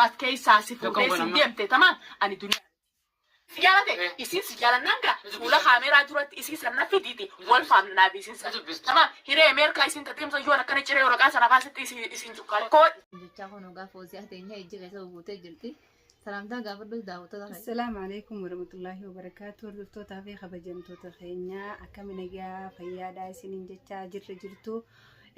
As keessaa si Tokkoon fuudhee kun sin amma. deemte tamaan ani duniyaa si jaalate Eh. isin si jaalannaan gaa Ni fuula dubbisa. kaameeraa duratti isii san na fidiiti wal faamna naaf isin san Ni dubbista. tamaan hiree Ameerikaa isin tateemsa yoon akkana ciree waraqaa sana baasitti isin isin cuqqaale koo Jechaa kun ogaa fooziyaa teenya ijji keessa bubuutee jirti. Salaamtaa gaafadhu daawwattoota keenya. Assalaamu alaikum warahmatullaahi wabarakaatu. Hordoftootaa fi kabajamtoota keenya akkami nagaa fayyaadhaa isiniin jechaa jirra jirtu.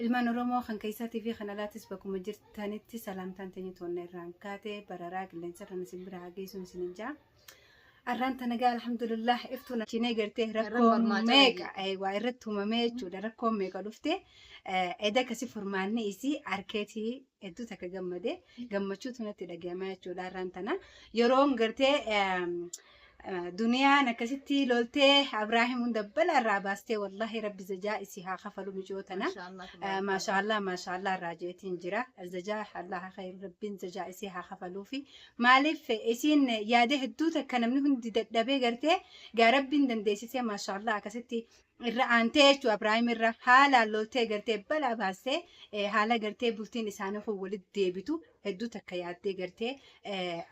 Ilmaan Oromoo kan keessaatii fi kan alaatis bakkuma jirtanitti salaamtaan teenya toonna irraan kaate bararaa qilleensa irraan isin bira haa geessuun isiniin jaa. Arraan tana gaa alhamdulillah iftuun achinee gartee rakkoo mormaa cala meeqa waa irratti uumamee jechuudha rakkoo meeqa dhufte eda akkasi furmaanni isii arkeetii hedduu takka gammade gammachuutu natti dhaga'ama jechuudha arraan tana yeroon gartee duniyaan akkasitti loltee Abraahim hunda balaa irraa baastee wallahi rabbi zajaa isii haa kafalu micoo tana. Maashaallah. Maashaallah maashaallah irraa jeetiin jira. Zajaa Allah khayr rabbiin zajaa isii haa kafaluufi. Maaliif isiin yaada hedduu takka namni hundi dadhabee gartee gaa rabbiin dandeessisee maashaallah akkasitti irra aantee jechuudha Abrahaam irra haalaan loltee gartee balaa baastee haala gartee bultiin isaanii kun walitti deebitu hedduu takka yaaddee gartee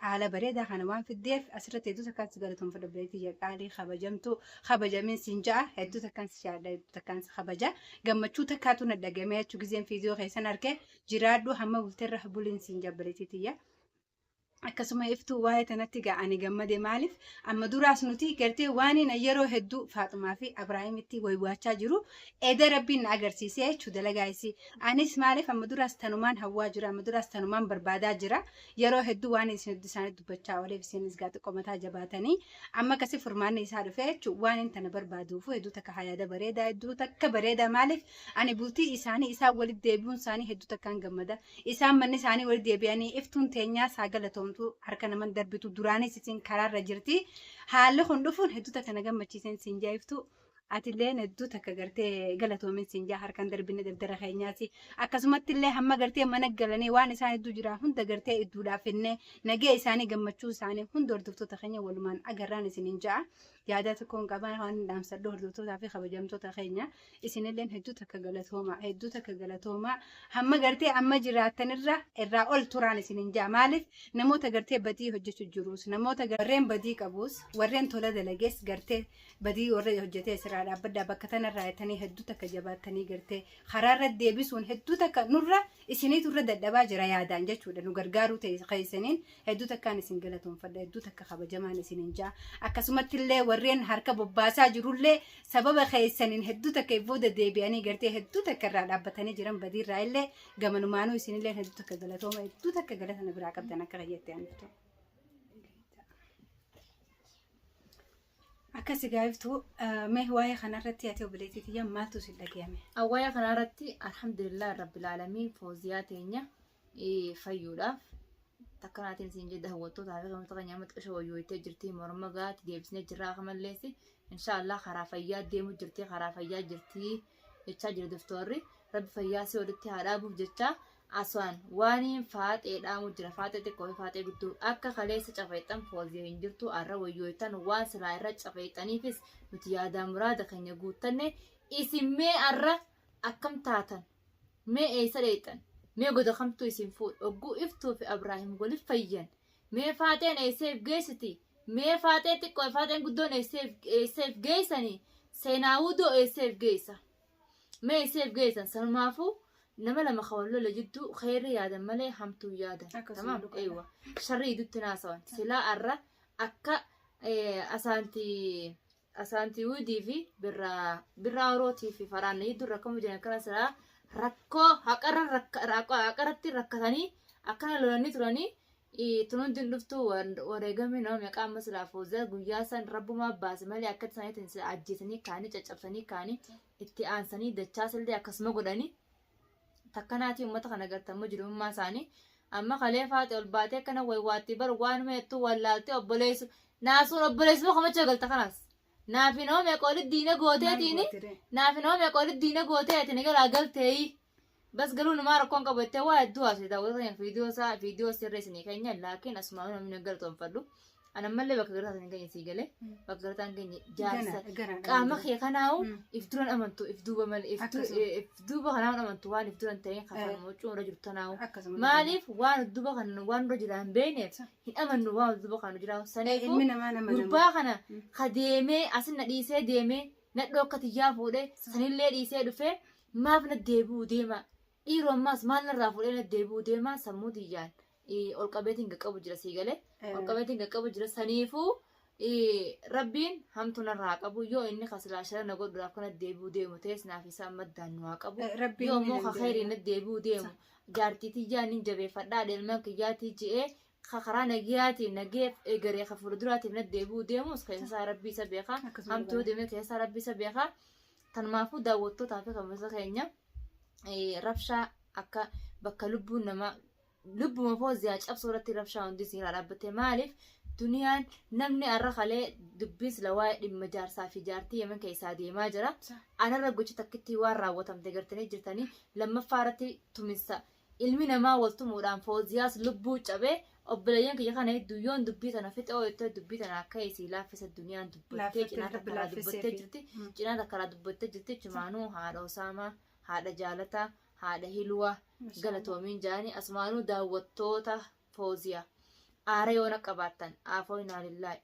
haala bareedaa kana waan fiddeef asirratti hedduu takkaan si galatoomfadha obboleettii qaalii kabajamtu kabajamiin siin ja'a hedduu takkaan si jaalladha hedduu takkaan si kabaja gammachuu takkaatu na dhagame jechuu gizeen fiidiyoo keessan arke jiraadhu hamma bulteerra buliin siin ja'a obboleettii tiyya. Akkasuma iftuu waa'ee tanatti gaa ani gammade maaliif amma duraas nuti gartee waan inni yeroo hedduu Faaxumaa fi Abrahaamitti waywaachaa jiru eda rabbiin na agarsiisee jechuu dalagaa isii. Anis maaliif amma duraas tanumaan hawwaa jira amma duraas tanumaan barbaadaa jira yeroo hedduu waan isin hedduu isaanii dubbachaa ooleef isinis gaa xiqqoo mataa jabaatanii amma akkasi furmaanni isaa dhufee jechuu waan inni tana barbaaduufu hedduu takka hayaada bareedaa hedduu takka bareedaa maaliif ani bultii isaanii isaan walitti deebi'uun isaanii hedduu takkaan gammada. Isaan manni isaanii walitti deebi'anii iftuun teenyaas haa galatoomtu harka naman darbitu duraanis isin karaarra jirti. Haalli kun dhufuun hedduu takka na gammachiiseen siin jaa iftu. Atilleen hedduu takka gartee galatoomin siin jaa harkaan darbine dardara keenyaasi. Akkasumatti illee hamma gartee mana galanii waan isaan hedduu jiran hunda gartee idduudhaaf finnee nagee isaanii gammachuu isaanii hunda hordoftoota keenya walumaan agarraan isiniin ja'a. Yaada tokkoon qabaa waan dhaamsadhu hordoftootaa fi kabajamtoota keenya. Isinilleen hedduu takka galatooma hedduu takka galatooma hamma gartee amma jiraattanirra irraa ol turaan isinin jaa maaliif namoota gartee badii hojjechu jirus namoota warreen badii qabus warreen tola dalagees gartee badii warra hojjetee sirraa dhaabbadhaa bakka tanarraa jettanii hedduu takka jabaattanii gartee karaarra deebisuun hedduu takka nurra isiniitu irra dadhabaa jira yaadaan jechuudha nu gargaaruu ta'e keessaniin hedduu takkaan isin galatoomfadha hedduu takka kabajamaan isinin ja'a akkasumatti illee warreen harka bobbaasaa jirullee sababa keessaniin hedduu takka booda deebi'anii gartee hedduu takka irraa dhaabbatanii jiran badiirraa illee gamanumaanuu isinillee hedduu takka galatooma hedduu takka galata na biraa qabdan akka kiyyatte aniftu. Akkasi gaa'iftu mee waa'ee kanarratti ati obboleettii tiyya maaltu si dhaga'ame? Waa'ee kanarratti alhamdulillah rabbil aalamiin fooziyaa teenya fayyuudhaaf takkanaatiin siin jedha hawwattootaa fi kamitoo keenya amma xiqqisha wayyooytee jirti morma gaati deebisnee jirraa kamalleessi inshaallah karaa fayyaa deemu jirti karaa fayyaa jirti jechaa jira doktorri rabbi fayyaa si walitti haa dhaabuuf jecha aswaan waaniin faaxee dhaamu jira faaxee xiqqoo fi faaxee guddoo akka kaleessa cafeexan fooziyaa hin jirtu arra wayyooytan waan silaa irra cafeexaniifis nuti yaadaa muraada keenya guuttanne isin mee arra akkam taatan Mee eessa dheeyxan? Mee goda kamtu isin fuudhe? Hogguu Iftuu fi Abraahim wali fayyan. Mee Faaxeen eessa if geessiti? Mee Faaxee xiqqoo fi Faaxeen guddoon eessa if geessani? Seenaa Wudoo eessa if geessa? Mee eessa if geessan? Sanumaafuu nama lama ka wal lole jidduu kheeyri yaadan malee hamtuu hin yaadan. Akkasuma Tamaam? dhugaadha. Eeywa. Sharrii idutti hin haasawan. Silaa arra akka asaanti Asaantii Wudii fi Birraa Birraa Orootii fi Faraanna jidduu rakkamu jiran akkana silaa rakkoo haqarra haqarratti rakkatanii akkana lolanii turanii tun hundi hin dhuftu wareegamni nama meeqa amma silaa foozaa guyyaa san rabbumaa baase malee akka isaaniitiin sila ajjeesanii kaanii caccabsanii kaanii itti aansanii dachaasillee akkasuma godhanii takkanaatii ummata kana gartan mujrimummaa isaanii amma kalee faaxe ol baatee akkana waywaattii bar waanuma jettuu wallaaltee obboleessu naasuun obboleessuma komachuu galta kanaas naafi nama meeqa olit diina gooteetiini naafi nama meeqa olit diina gootee ati ni galaa galteeyi bas galuu numaa rakkoon qabu jettee waa hedduu haasofte daawwattoota keenya viidiyoo isaa viidiyoo sirree isinii keenya laakiin asumaan namni galatoonfadhu. Anammallee bakka garataa hin geenye sii galee bakka garataa hin geenye jaarsa Gana qaama kee kanaa'u Mm. if duran amantu if duuba malee if Akkasuma. if duuba kanaa'u amantu waan if duran ta'een kafan moccuu irra jirtu tanaa'u. Akkasuma. Maaliif waan duuba kan waan dura jira hin beekneef hin amannu waan duuba kan jira saniifuu Ilmi namaa nama nama. gurbaa kana Mm. ka deemee asin na dhiisee deemee nadhoo akka tiyyaa fuudhee sanillee dhiisee dhufee maaf na deebi'uu deema dhiiroo ammaas maal narraa fuudhee na deebi'uu deema sammuu tiyyaan ol qabeetiin qaqqabu jira sii galee ol qabeetiin qaqqabu jira saniifuu rabbiin hamtu narraa qabu yoo inni kasilaashara na godhuudhaaf kana deebi'uu deemu ta'es naaf isaa maddaan nu haa qabu Rabbiin yoo ni immoo ka danda'a. khayriin na deebi'uu deemu jaartii tiyyaa nin jabeeffadhaa dheelmaan kiyyaatii je'ee ka karaa nagiyaatiin nageef egeree ka fuulduraatiif na deebi'uu deemus keessaa rabbii isa beekaa Akkasuma hamtuu deemee keessaa rabbii isa beekaa tanumaafuu daawwattootaa fi kabajata keenya rabshaa akka bakka lubbuun namaa lubbuma fooziyaa cabsuu irratti rabshaa hundi seeraa dhaabbatte maaliif duniyaan namni har'a kalee dubbiin sila waa'ee dhimma jaarsaa fi jaartii yemen keessaa deemaa jira. Anarra gocha takkitti waan raawwatamte gartanii jirtanii lammaffaa irratti tuminsa ilmi namaa wal tumuudhaan fooziyaas lubbuu cabee obboleeyyan kiyya kana hedduu yoon dubbii tana fixee jettee dubbii tana akka isii laaffisa duniyaan dubbattee Laaffattee cinaa rabbi takkaraa laaffisee dubbattee fi- jirti Mm. cinaa takkaraa dubbattee jirti chumaanuu haadha Osaamaa haadha Jaalataa haadha Hilwaa galatoomiin jaanii asumaanuu daawwattoota fooziyaa aara yoona qabaattan aafoo inaalillaahi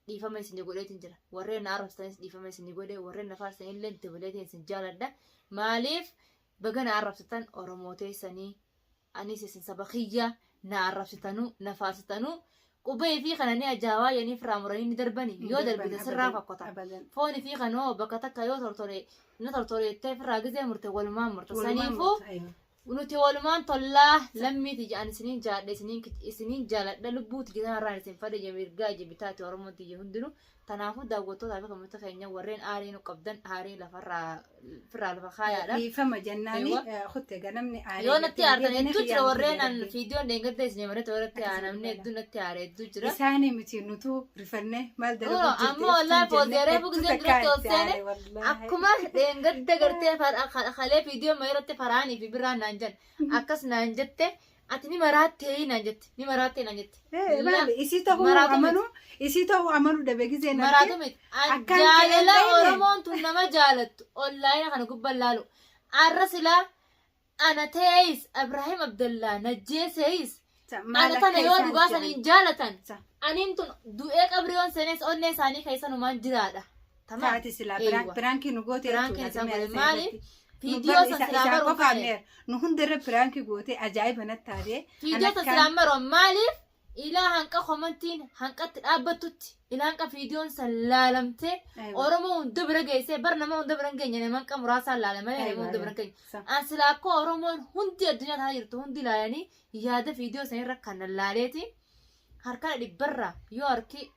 dhiifama isin godheetiin jira warreen na arrabsitanis dhiifama isin godhe warreen na faarsanillee dabaleetiin isin jaaladha maaliif baga na arrabsitan oromoo teessanii anis isin saba kiyya na arrabsitanuu na faarsitanuu qubee fi kana ni ajaa'aa yanii firaa muranii ni darbani yoo darbite sirraa fakkota Abadan. foon fi kanoo bakka takka yoo tortore na tortoreettee firaa gizee murte walumaan murte saniifuu nuti walumaan tollaa lammiiti jedhan isiniin jaadhe isiniin jaaladha lubbuuti jedhan irraan isin fadhe je mirgaa je bitaati oromoon tiyya hundinuu tanaafuu daawwattootaa fi kamoota keenya warreen aarii nu qabdan aarii lafarraa firraa lafa kaayaadha. Dhiifama jennaani Eewwa. kutte ganamni aaree Yoo natti jettee aartan jedhanii hedduu jira xiyyaarri warreen an darbe. fiidiyoon dheengadda isin maratti warratti Akkasuma namni dhala. hedduu natti aare hedduu jira. Isaanii miti nutuu rifannee maal Kunoo, dalagu jirti ammoo wallaahi fooziyaa reefu gisee duratti ol seene akkuma dheengadda gartee kalee fiidiyoo ma irratti faraanii fi birraan naan jedhan akkas naan jette ati ni maraattee naan jette ni maraattee naan jette. Maali isii ta'uu Maraatu amanuu isii ta'uu amanuu dhabe gisee Maraatu miti. An Akkaan jaalala ta'e ta'e. Oromoon tun nama jaalattu onlaayina kana gubbaan laalu. Arra silaa ana ta'ees Ibrahim Abdallaa najjeesees ana tana yoo dhugaa saniin jaalatan aniin tun du'ee qabriyoon seenes onnee isaanii keessa numaan jiraadha. Tamaam. Taati silaa Eeywa. piraankii nu goote Piraankiin jechuudha. isaan godhe Meeshaa maali? irratti. Nu Fiidiyoo bar san isa- silaa isaan baruu qofaan feene. meera. Nu hundarra piraankii goote ajaa'iba natti taatee. Fiidiyoo san silaa maroo maaliif ilaa hanqa komantiin hanqatti dhaabbattutti ilaa hanqa fiidiyoon san laalamtee Oromoo hunda bira geessee bar nama hunda bira hin geenye nama hanqa muraasaan laale malee nama hunda bira hin geenye. An silaa akka Oromoon hundi addunyaa tana jirtu hundi laalanii yaada fiidiyoo sanirra kan laaleeti harka dhibbarraa yoo harki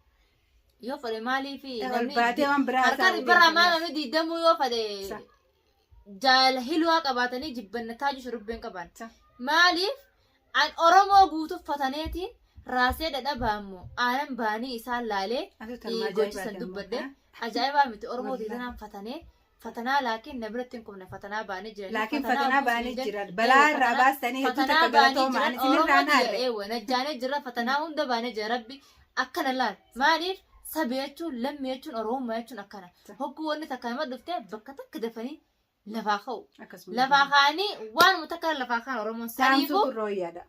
yoo fedhe maaliif Ol baatee waan biraa harka haasa'uu dhibbarraa maal deemti. namni diidamuu yoo fedhe Sa. jaala hilwaa qabaatanii jibbannataa jiru shurrubbeen qaban. Sa. Maaliif an Oromoo guutuu uffataniitiin raasee dhadhabaa immoo aanan baanii isaan laalee Atu tanuma gochisan ajaa'ibaa dubbadhe damma. ajaa'ibaa miti Oromoo Wallaahi. tiitanaan fatanee fatanaa laakiin na biratti hin qubne fatanaa baanii jiran. Laakiin fatanaa baanii jiran. Balaa irraa baastanii hedduu takka galatooma. Ani isinirraa hin aarre. Eewwa najjaanee jira fatanaa hunda baanee jira rabbi akkana laal maaliif sabi jechuun lammii jechuun oromummaa jechuun akkana hogguu wanni takka nama dhufte bakka takka dafanii lafaa ka'u Akkasuma. lafaa ka'anii waanuma takka lafaa ka'an oromoon Saamtuu saniifuu turrooyyaadha.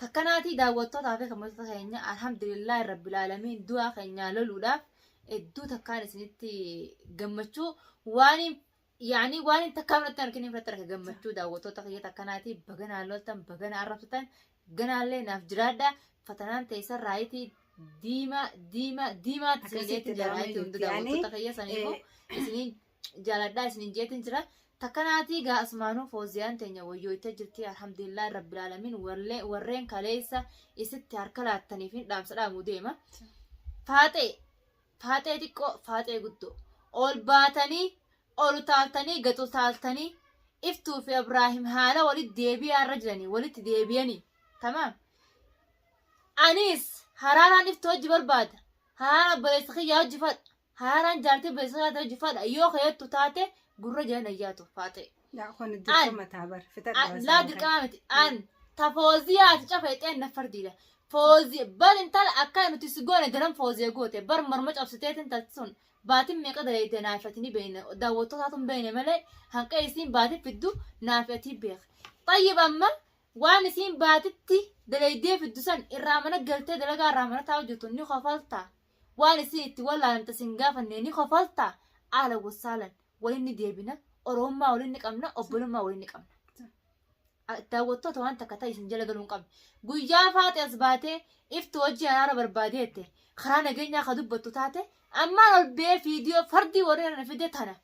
takkanaatii daawwattootaa fi kabajattoota keenya alhamdulillaahi rabbil aalamiin du'aa keenyaa loluudhaaf hedduu takkaan isinitti gammachuu waan yaani waan hin takkaa fudhattan harkini fudhattan akka gammachuu daawwattoota kiyya takkanaatii baganaa loltan baganaa arrabsatan ganaallee naaf jiraadha fatanaan teessan raayitii diimaa diimaa diimaatti isin Akkasitti jeetin jira daawwamee raayitii hunda jirti. Yaani, daawwattoota kiyya saniifuu isiniin jaaladhaa isiniin jeetin jira. Takkanaatii gaa asumaanuu fooziyaan teenya wayyooytee jirti alhamdulillah rabbil aalamiin warreen kaleessa isitti harka laattaniif hin dhaamsa dhaamuu deema. Faaxee faaxee xiqqoo faaxee guddoo ol baatanii ol utaaltanii gad utaaltanii iftuu fi Ibraahim haala walitti deebi'aa irra jiranii walitti deebi'anii tamaam. Anis haraaraan iftuu hojii barbaada haraaraan obboleessa kiyyaa hojii fadha Haaraan jaartii beeksisaa ta'e fadha yoo keettu taate gurra jala nayyaatu faaxee. Yaa kun dirqama taa bar. Fixadhu Laa haasa'an dirqama miti. An Ta fooziyaati cafeexeen na fardiidha. Foozi bar intala akka nuti si goone daran fooziya goote bar morma cabsiteetin talti sun baatin meeqa daleeyte naafi ati ni beeyna daawwattootaatu hin beeyne malee hanqa isiin baati fiddu naafi atii beek. Xayyib amma waan isiin baatitti daleeydee fiddu san irraa mana galtee dalagaa irraa mana taa'u jirtu ni kofalta. Waan isiin itti wallaalamte sin gaafanne ni kofalta. Ahlan wassaalan waliin ni deebina oromummaa waliin ni qabna obbolummaa waliin ni qabna. Daawwattoota waan takka ta'e isin jala galuu hin qabne. Guyyaa faaxe as baatee iftu wajjin araara barbaadee jette karaa nageenyaa ka dubbattu taate ammaan ol bee fiidiyoo fardii warri na fide tana.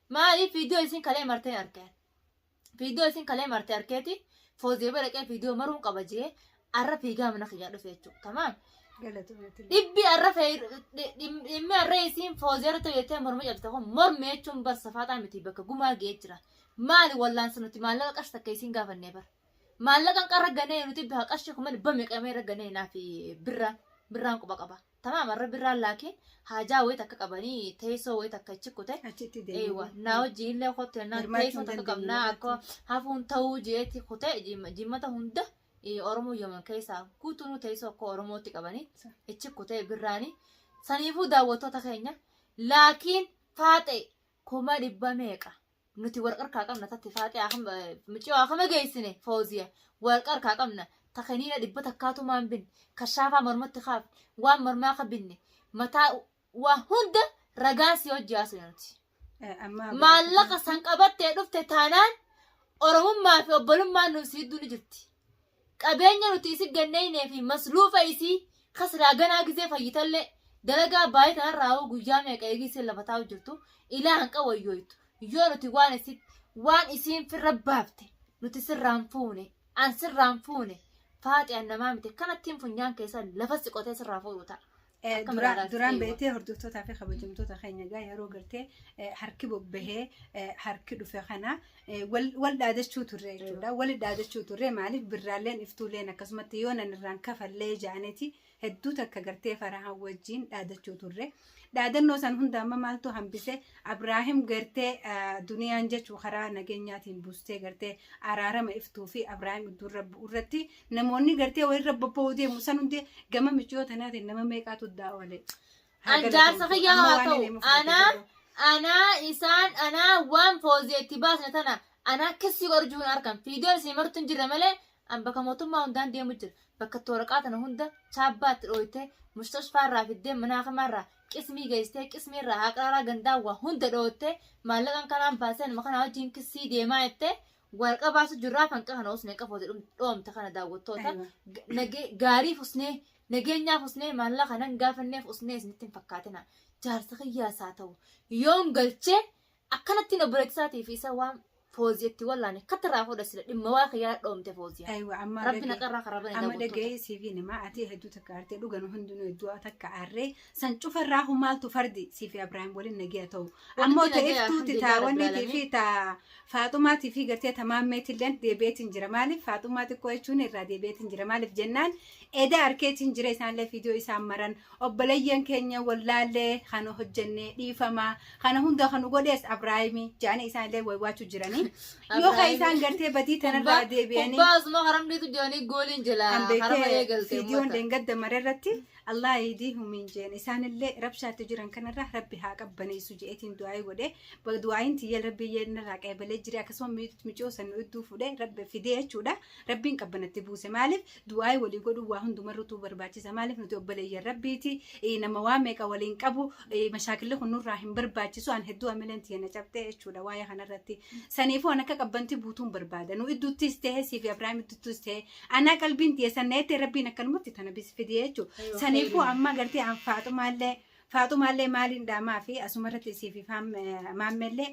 Maaliif fiidiyoo isin kalee martee arkeen? Fiidiyoo isin kalee marte arkeeti foozee bira dhaqee fiidiyoo maruun qaba jee arra fiigaa mana kiyyaa dhufe jechuudha. Tamaam. Galatoomati. Dhibbi arra dhimmi arra isiin foozee irratti hojjettee morma cabsite kun morme jechuun bar safaaxaa miti bakka gumaa ga'ee jira. Maali wallaansa nuti maallaqa qarshi takka isiin gaafannee bar. Maallaqa qarra ganee nuti bifa qarshi 500,000 irra ganee naaf birraan birraan quba qaba. Tamaam arra birraan laakiin haajaa wayii takka qabanii teessoo wayii takka achi kute. Achitti Eewa deebi'uu. naa wajjin illee kottu jennaan Hirmaachuu teessoo hin takka dandeenye qabnaa akka irratti. hafuun ta'uu jeetti kute jimmata hunda Oromoo Yaman keessaa guutuunuu teessoo akka Oromootti qabanii ichi kutee birraanii saniifuu daawwattoota keenya laakiin faaxee kuma dhibba meeqa nuti warqa harkaa qabna tatti faaxee miciyoo akama geessine fooziya warqa harkaa qabna takaniina 100 tumaan binne kashaafaa mormatti kaaf waan mormaa ka binne mataa waa hunda ragaan si hojii haasofne nuti. Amma Maallaqa san qabattee dhufte taanaan Oromummaa fi obbolummaan nu si gidduu ni jirti. Qabeenya nuti isi ganneynee fi masluufa isii kasraa ganaa gizee fayyitallee dalagaa baay'ee tanarraa hoo guyyaa meeqa eegii isiin lafa taa'u jirtu ilaa hanqa wayyooytu yoo nuti waan isi waan isiin firra baafte nuti sirraan fuune an sirraan fuune faaxi an namaa miti kanattiin funyaan keessa lafa si qotee sirraa fuudhu ta'a. Akka magaalaa Duraan eewa. beektee hordoftootaa fi kabajamtoota keenya egaa yeroo gartee harki bobbahee harki dhufe kana wal dhaadachuu turre jechuudha. Wal dhaadachuu turre maaliif birraalleen iftuuleen akkasumatti yoo nan irraan kafallee ja'aniiti hedduu takka gartee farahaan wajjin dhaadachuu turre. Dhaadannoo san hunda amma maaltu hambise? Abraahim gartee duniyaan jechuu karaa nageenyaatiin buustee gartee araarama iftuu fi Abraahim idduurra bu'urratti namoonni gartee walirra bobba'uu deemu san hundi gama miciyoo tanaatiin nama meeqaatu daawale. An jaarsa kiyyaa haa ta'u anaa anaa isaan anaa waan foozeetti baasne tana anaa kissii godhu hin arkan fiidiyoon isin martu hin jirre malee an bakka mootummaa hundaan deemu jira bakka itti waraqaa tana hunda chaabbaatti dhooytee mustashfaa irraa fiddee mana hakimaa irraa qismii geessitee qismii irraa haqraaraa gandaa waa hunda dhoottee maallaqan kanaan baasee anuma kanaa wajjin kissii deemaa jettee waraqaa baasu jirraa fanqa kana usnee qafooti dhoomte kana daawwattoota gaariif usnee nageenyaaf usnee maallaqa nan gaafanneef usnee isinitti hin fakkaatina. Jaarsa kiyyaas haa ta'u yoon galchee akkanattiin obboleettisaatii fi isa waan fooziyetti wallaane katirraa fuudha sila dhimma waa kiyyaa dhoomte fooziyaa. Aywa amma Rabbi naqarraa karaa bane amma daawwattoota. dhaga'ee siif namaa ati hedduu takka aartee dhugan hundinuu hedduu takka aarree san cufarraa maaltu fardi siif Abrahaam waliin nagaya ta'u. Ammoo Walitti nagaya, ta'iftuuti taa alhamdulillah wanni rabbil fi taa faaxumaatii fi gartee tamaammeetilleen deebi'eetiin jira maaliif faaxumaa xiqqoo jechuun irraa deebi'eetiin jira maaliif jennaan eda arkeetiin jira isaanillee fiidiyoo isaan maran obboleeyyan keenya wallaallee kana hojjennee dhiifamaa kana hunda kan godhees Abrahaamii jedhanii isaanillee waywaachuu jiranii yoo ka isaan gartee badii tanarraa deebi'anii Kubbaa asuma haramniitu jiranii gooliin jala an harama beekee eegalte fiidiyoon uummata. dheengadda mara irratti Allah hidii humiin jeen isaanillee rabshaatti jiran kanarra rabbi haa qabbaneessu je'eetiin du'aayii godhe du'aayiin tiyya rabbi irraa qeebalee jire akkasuma micoo san idduu fudhe rabbi fidee jechuudha rabbiin qabbanatti buuse maaliif du'aayii walii godhuu waa hundumarrutuu barbaachisa maaliif nuti obboleeyyan rabbiiti nama waa meeqa waliin qabu mashaakilli kun nurraa hin barbaachisu an hedduu amileen tiyya na cabxee jechuudha waa'ee kanarratti saniifuu an akka qabbanti buutuun barbaada nu idduuttis ta'e siifi Abrahaam idduuttis ta'e anaa qalbiin tiyya san na'etti rabbiin akkanumatti tana bis fidee jechuudha Aywa, saniifuu khayri. amma gartee an faaxumaallee maaliin dhaamaa fi asumarratti isiifi maammellee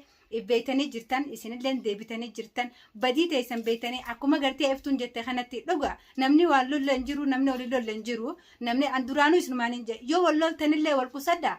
beeytanii jirtan isinillee deebitanii jirtan badii teessan beeytanii akkuma gartee iftuun jette kanatti dhuga namni waan lolle hin jiru namni wali lolle hin jiru namni an duraanuu isinumaan hin jedhe yoo wal loltanillee wal qusadha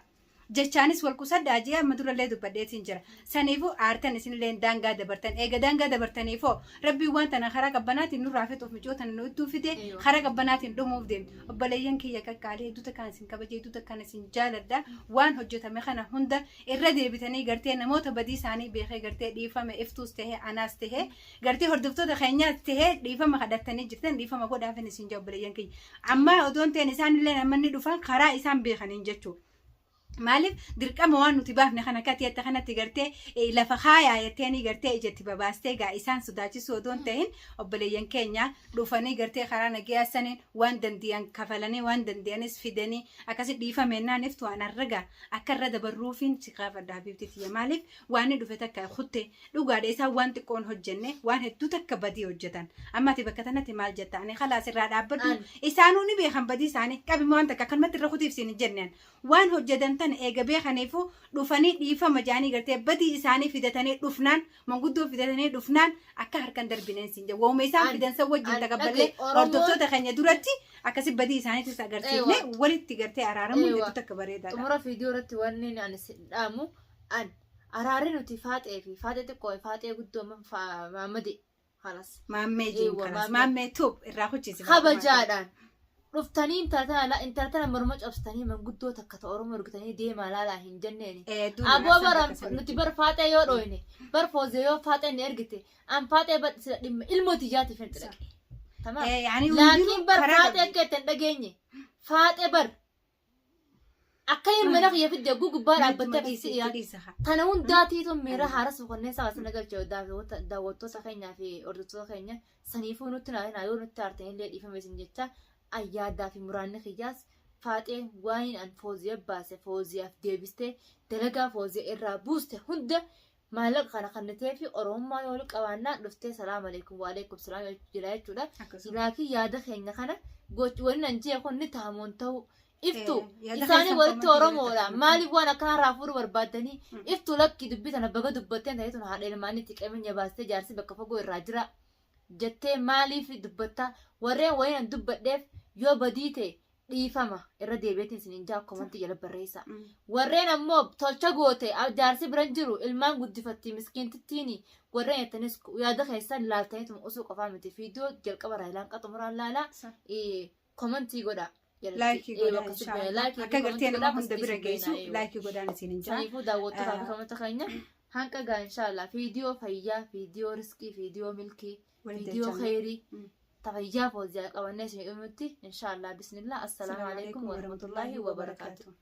Jechaanis wal qusadhaa jee amma durallee dubbadheetiin jira. Saniifuu aartan isinillee daangaa dabartan. Eega daangaa dabartaniifoo Rabbiin waan tana karaa qabbanaatiin nurraa fixuuf micoo tana nu idduu fide karaa qabbanaatiin dhumuuf deemti. Obboleeyyan kiyya qaqqaalii, hedduu takkaan isin kabaja, hedduu takkaan isin jaaladha. Waan hojjetame kana hunda irra deebitanii gartee namoota badii isaanii beekee gartee dhiifame iftuus tahee anaas tahee gartee hordoftoota keenyaas tahee dhiifama kadhattanii jirtan, dhiifama godhaafin isin jaa obboleeyyan kiyya. Amma odoon ta'een isaanillee namoonni dhufan karaa isaan beekaniin jechuudha. Maaliif dirqama waan nuti baafne kana akka ati kanatti gartee lafa kaayaa jetteeni gartee ijatti babaastee gaa isaan sodaachisuu odoon ta'in, obboleeyyan keenya dhufanii gartee karaa nagayaa saniin waan dandi'an kafalanii, waan dandi'anis fidanii akkasi dhiifamennaan iftu waan arragaa akka irra dabarruufiin si gaafadha, habiibti tiyya. Maaliif waan inni dhufe takka kutte dhugaadha, isaan waan xiqqoon hojjenne, waan hedduu takka badii hojjetan. Amma ati bakka tanatti maal jetta? Ani khalaas irraa dhaabbadhu, isaanuu ni beekan badii isaanii. Qabima waan takka akkanumatti irra kutiif siin hin jenneen. Waan hojjetan tana eega beekaniifu dhufanii dhiifama jaanii gartee badii isaanii fidatanii dhufnaan, manguddoo fidatanii dhufnaan, akka harkan darbineen siin jedha. Waa'uma isaan fidan san wajjin taqabballee hordoftoota keenya duratti akkasi badii isaaniitis agarsiifne walitti gartee araaramuun hedduu takka bareedaadha. Xumura viidiyoo irratti wanni ani si dhaamu, an araarri nuti faaxee fi faaxee xiqqoo fi faaxee guddoo maammadi halas. Maammee jiin Eewwa, kanas maammee. Maammee tuub irraa kuchisi. Kabajaadhaan dhuftanii intala tana morma cabsitanii manguddoo takka ta Oromoo ergitanii deemaa laalaa hin jenneeni. Aboo bara nuti bar faaxee yoo dhooyne, bar foozee yoo faaxee ni ergite, an faaxee bar sila dhimma ilmoo tiyyaatiif hin dhaqe. Tamaam. Laakiin bar faaxee akka itti hin dhageenye, faaxee bar akka hin mana kiyya fidde gubbaa dhaabbattee akkasitti dhiyaate. Tana hundaatiitu miira haara suukanneen isaa sana galche. Daawwattoota keenyaa fi hordoftoota keenya, saniifuu nutti naatinaa, yoo nutti aartan illee dhiifame isin jecha. Ayyaadaa fi muraanni kiyyaas faaxee waan an fooziya baase fooziyaaf deebistee dalagaa fooziya irraa buuste hunda maallaqa kana kennitee fi oromummaa yoo qabaannaan dhuftee salaam aleekum waaleekum salaam jira jechuudha. Laakiin yaada keenya kana wanni an jee kun ni tahamuun ta'u iftu Yaada isaanii keessan walitti comment Oromoodha. irratti. Maaliif waan akkanaa irraa fuudhuu barbaaddanii? Iftu lakkii dubbii tana baga dubbatteen ta'ee tun haadha ilmaaniitti qabeenya baastee jaarsi bakka fagoo irraa jira jettee maaliif dubbatta? Warreen wayiin an dubbadheef yoo badii ta'e dhiifama irra deebi'eetiin isiniin jaa, comment jala barreessa. Warreen ammoo tolcha goote, jaarsi biran jiru, ilmaan guddifatti miskiintittiini warreen jettanis, yaada keessan laaltaniituma osoo qofaa miti, viidiyoo jalqaba irraa ilaan qaxumuraan laalaa, comment godha. Like godhaa inshaallah. Akka gartee nama hunda bira geessu like godhaan isin hin jaa. Saniifuu daawwattoota fi kamoota keenya hanqa gaa inshaallah viidiyoo fayyaa, viidiyoo riskii, viidiyoo milkii, Walitti viidiyoo dacha'ame. kheyrii tafayyaa fooziyaa qabannee isin dhumutti inshaallah bismillah. Assalaamu alaikum warahmatullaahi wabarakaatu.